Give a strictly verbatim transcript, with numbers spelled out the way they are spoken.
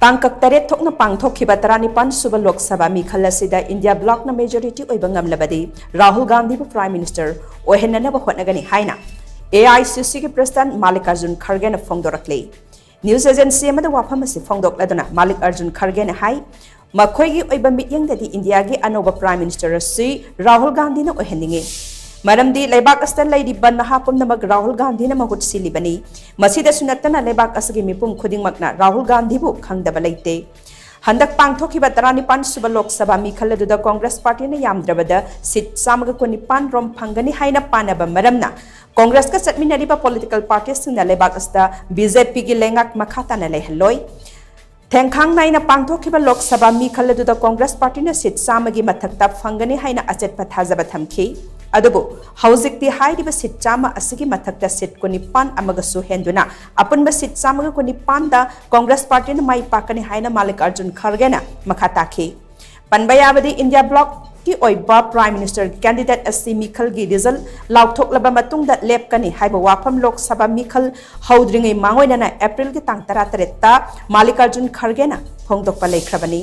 ꯇꯥꯡꯀꯛ ꯇꯔꯦꯠ ꯊꯣꯛꯅ ꯄꯥꯡꯊꯣꯛꯈꯤꯕ ꯇꯔꯥꯅꯤꯄꯥꯟ ꯁꯨꯕ ꯂꯣꯛ ꯁꯚꯥ ꯃꯤꯈꯜ ꯑꯁꯤꯗ ꯏꯟꯗꯤꯌꯥ ꯕ꯭ꯂꯣꯛꯅ ꯃꯦꯖꯣꯔꯤꯇꯤ ꯑꯣꯏꯕ ꯉꯝꯂꯕꯗꯤ ꯔꯥꯍꯨꯜ ꯒꯥꯟꯙꯤꯕꯨ ꯄ꯭ꯔꯥꯏꯝ ꯃꯤꯅꯤꯁꯇꯔ ꯑꯣꯏꯍꯟꯅꯅꯕ ꯍꯣꯠꯅꯒꯅꯤ ꯍꯥꯏꯅ ꯑꯦ ꯑꯥꯏ ꯁꯤ ꯁꯤꯒꯤ ꯄ꯭ꯔꯁꯤꯗꯦꯟꯠ ꯃꯥꯂꯤꯛ ꯑꯔꯖꯨꯟ ꯈꯔꯒꯦꯅ ꯐꯣꯡꯗꯣꯔꯛꯂꯤ꯫ ꯅ꯭ꯌꯨꯁ ꯑꯦꯖꯦꯟꯁꯤ ꯑꯃꯗ ꯋꯥꯐꯝ ꯑꯁꯤ ꯐꯣꯡꯗꯣꯛꯂꯗꯨꯅ ꯃꯥꯂꯤꯛ ꯑꯔꯖꯨꯟ ꯈꯔꯒꯦꯅ ꯍꯥꯏ, ꯃꯈꯣꯏꯒꯤ ꯑꯣꯏꯕ ꯃꯤꯠꯌꯦꯡꯗꯗꯤ ꯏꯟꯗꯤꯌꯥꯒꯤ ꯑꯅꯧꯕ ꯄ꯭ꯔꯥꯏꯝ ꯃꯤꯅꯤꯁꯇꯔ ꯑꯁꯤ ꯔꯥꯍꯨꯜ ꯒꯥꯟꯙꯤꯅ ꯑꯣꯏꯍꯟꯅꯤꯡꯏ꯫ ꯃꯔꯝꯗꯤ ꯂꯩꯕꯥꯛ ꯑꯁꯤꯗ ꯂꯩꯔꯤꯕ ꯅꯍꯥ ꯄꯨꯝꯅꯃꯛ ꯔꯥꯍꯨꯜ ꯒꯥꯟꯙꯤꯅ ꯃꯍꯨꯠ ꯁꯤꯜꯂꯤꯕꯅꯤ꯫ ꯃꯁꯤꯗꯁꯨ ꯅꯠꯇꯅ ꯂꯩꯕꯥꯛ ꯑꯁꯤꯒꯤ ꯃꯤꯄꯨꯝ ꯈꯨꯗꯤꯡꯃꯛꯅ ꯔꯥꯍꯨꯜ ꯒꯥꯟꯙꯤꯕꯨ ꯈꯪꯗꯕ ꯂꯩꯇꯦ꯫ ꯍꯟꯗꯛ ꯄꯥꯡꯊꯣꯛꯈꯤꯕ ꯇꯔꯥꯅꯤꯄꯥꯟ ꯁꯨꯕ ꯂꯣꯛ ꯁꯚꯥ ꯃꯤꯈꯜ ꯑꯗꯨꯗ ꯀꯣꯡꯒ꯭ꯔꯦꯁ ꯄꯥꯔꯇꯤꯅ ꯌꯥꯝꯗ꯭ꯔꯕꯗ ꯁꯤꯠ ꯆꯥꯝꯃꯒ ꯀꯨꯟꯅꯤꯄꯥꯟ ꯔꯣꯝ ꯐꯪꯒꯅꯤ ꯍꯥꯏꯅ ꯄꯥꯅꯕ ꯃꯔꯝꯅ ꯀꯣꯡꯒ꯭ꯔꯦꯁꯀ ꯆꯠꯃꯤꯟꯅꯔꯤꯕ ꯄꯣꯂꯤꯇꯤꯀꯦꯜ ꯄꯥꯔꯇꯤꯁꯤꯡꯅ ꯂꯩꯕꯥꯛ ꯑꯁꯤꯗ ꯕꯤ ꯖꯦ ꯄꯤꯒꯤ ꯂꯩꯉꯥꯛ ꯃꯈꯥ ꯇꯥꯅ ꯂꯩꯍꯜꯂꯣꯏ꯫ ꯊꯦꯡꯈꯥꯡ ꯅꯥꯏꯅ ꯄꯥꯡꯊꯣꯛꯈꯤꯕ ꯂꯣꯛ ꯁꯚꯥ ꯃꯤꯈꯜ ꯑꯗꯨꯗ ꯀꯣꯡꯒ꯭ꯔꯦꯁ ꯄꯥꯔꯇꯤꯅ ꯁꯤꯠ ꯆꯥꯝꯃꯒꯤ ꯃꯊꯛꯇ ꯐꯪꯒꯅꯤ ꯍꯥꯏꯅ ꯑꯆꯦꯠꯄ ꯊꯥꯖꯕ ꯊꯝꯈꯤ꯫ ꯑꯗꯨꯕꯨ ꯍꯧꯖꯤꯛꯇꯤ ꯍꯥꯏꯔꯤꯕ ꯁꯤꯠ ꯆꯥꯝꯃ ꯑꯁꯤꯒꯤ ꯃꯊꯛꯇ ꯁꯤꯠ ꯀꯨꯟꯅꯤꯄꯥꯟ ꯑꯃꯒꯁꯨ ꯍꯦꯟꯗꯨꯅ ꯑꯄꯨꯟꯕ ꯁꯤꯠ ꯆꯥꯝꯃꯒ ꯀꯨꯟꯅꯤꯄꯥꯟꯗ ꯀꯣꯡꯒ꯭ꯔꯦꯁ ꯄꯥꯔꯇꯤꯅ ꯃꯥꯏ ꯄꯥꯛꯀꯅꯤ ꯍꯥꯏꯅ ꯃꯥꯂꯤꯛ ꯑꯔꯖꯨꯟ ꯈꯔꯒꯦꯅ ꯃꯈꯥ ꯇꯥꯈꯤ꯫ ꯄꯟꯕ ꯌꯥꯕꯗꯤ ꯏꯟꯗꯤꯌꯥ ꯕ꯭ꯂꯣꯛꯀꯤ ꯑꯣꯏꯕ ꯄ꯭ꯔꯥꯏꯝ ꯃꯤꯅꯤꯁꯇꯔꯒꯤ ꯀꯦꯟꯗꯤꯗꯦꯠ ꯑꯁꯤ ꯃꯤꯈꯜꯒꯤ ꯔꯤꯖꯜ ꯂꯥꯎꯊꯣꯛꯂꯕ ꯃꯇꯨꯡꯗ ꯂꯦꯞꯀꯅꯤ ꯍꯥꯏꯕ ꯋꯥꯐꯝ ꯂꯣꯛ ꯁꯚꯥ ꯃꯤꯈꯜ ꯍꯧꯗ꯭ꯔꯤꯉꯩ ꯃꯥꯡꯑꯣꯏꯅꯅ ꯑꯦꯄ꯭ꯔꯤꯜꯒꯤ ꯇꯥꯡ ꯇꯔꯥꯇꯔꯦꯠꯇ ꯃꯥꯂꯤꯛ ꯑꯔꯖꯨꯟ ꯈꯔꯒꯦꯅ ꯐꯣꯡꯗꯣꯛꯄ ꯂꯩꯈ꯭ꯔꯕꯅꯤ꯫